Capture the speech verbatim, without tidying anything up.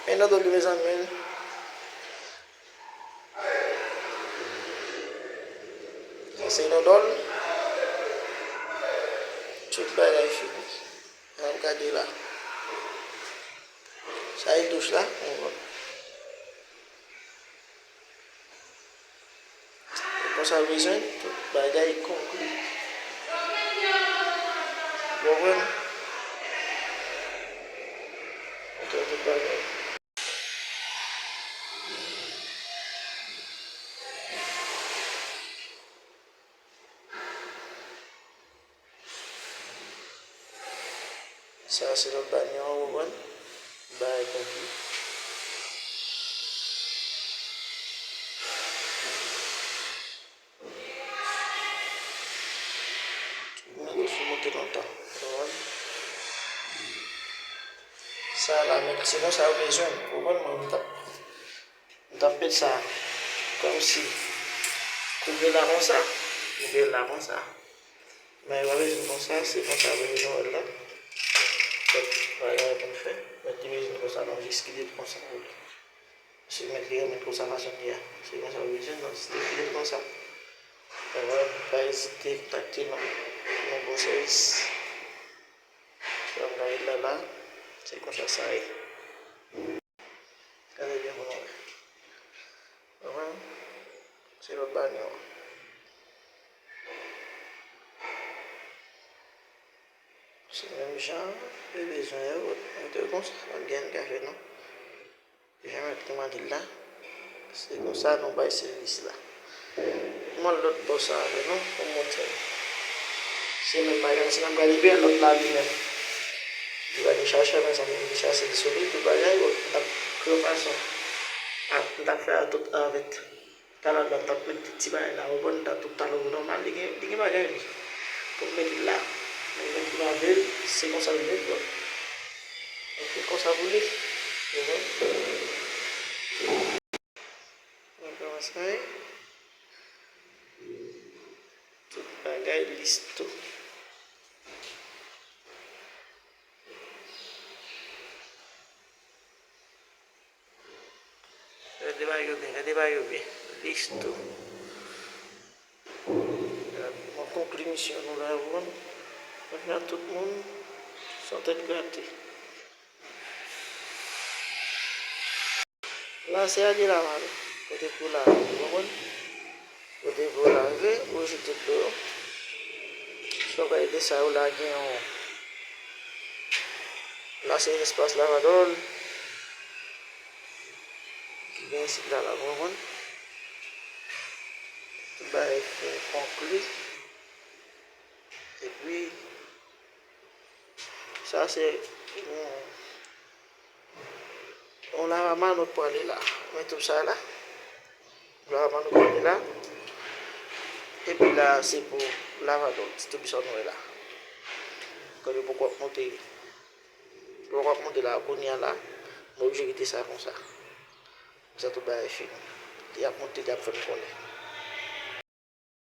Men dodol li, mezanmi. Sa se dodol. Tout bagay fini. N ap gade la. Sa e douch la. E konsa w bezwen tout bagay konkli. Ou konprann? Montre tout bagay. Sa se lòt banyo an, ou konprann? Bagay konkli. Tout moun ap fè monte lontan, ou konprann? Sa la, men se konsa yo bezwen, ou konprann? Mwen, m t ap, m t ap met sa kòmsi koupe la konsa, koupe la konsa. Men yo pa bezwen konsa, se konsa yo bezwen wè l la. Donk, bagay pou n fè. Mèt li bezwen konsa, non, jis kite l konsa. Se mèt li renmen konsa fason li a. Se konsa yo bezwen, donk, jis kite l konsa. Donk, pa ezite kontakte nou. Nou bon sèvis. Donk, gade la la, se konsa sa ye. Gade byen pou nou wè. Ou konprann? Se lòt banyo an. Se menm jan, yo bezwen yo, mete yo konsa, pa gen anyen ka fè non. Jan mèt li mande l la, se konsa nou bay sèvis la. Mwen lòt bò sa avè nou, pou montre nou. Se menm bagay, si n ap gade byen, lòt la li menm. Li va vin chache, mezanmi, vin chache li sou li, tout bagay, bon, n t ap kreye fason. A, n t ap fè a tout avèk. Talè la, n t ap met ti bagay la, ou konprann, n t ap tout talè nòmal, li gen, li gen bagay li. Pou m mete l la, men mèt li lave l, se konsa l ret, bon. Donk, se konsa pou li. Ou konprann? Mwen pran sa, tout bagay lis tou. Gade bagay yo byen, gade bagay yo byen. Lis tou. Mwen konkli misyon nou la, ou konprann? Mwen fè tout moun san tèt grate. La, se ale lave, kote pou lave, ou konprann? Kote pou lave, ou jete dlo. Sa w gade sa yo la, gen yon, la, se espas lavadòl ki gen isit la, la, ou konprann? Tout bagay fin konkli. Epi, sa se yon, yon lavamanòt pou ale la. Men tout sa la. Lavamanòt pou ale la. Epi la, se pou lavadòl, ti toubisòn nou wè la. Kòm yo poko ap monte. Yo poko ap monte la, kounye a la, mwen oblije kite sa konsa. Konsa tout bagay fini. Lè y ap monte, y ap fè m konnen.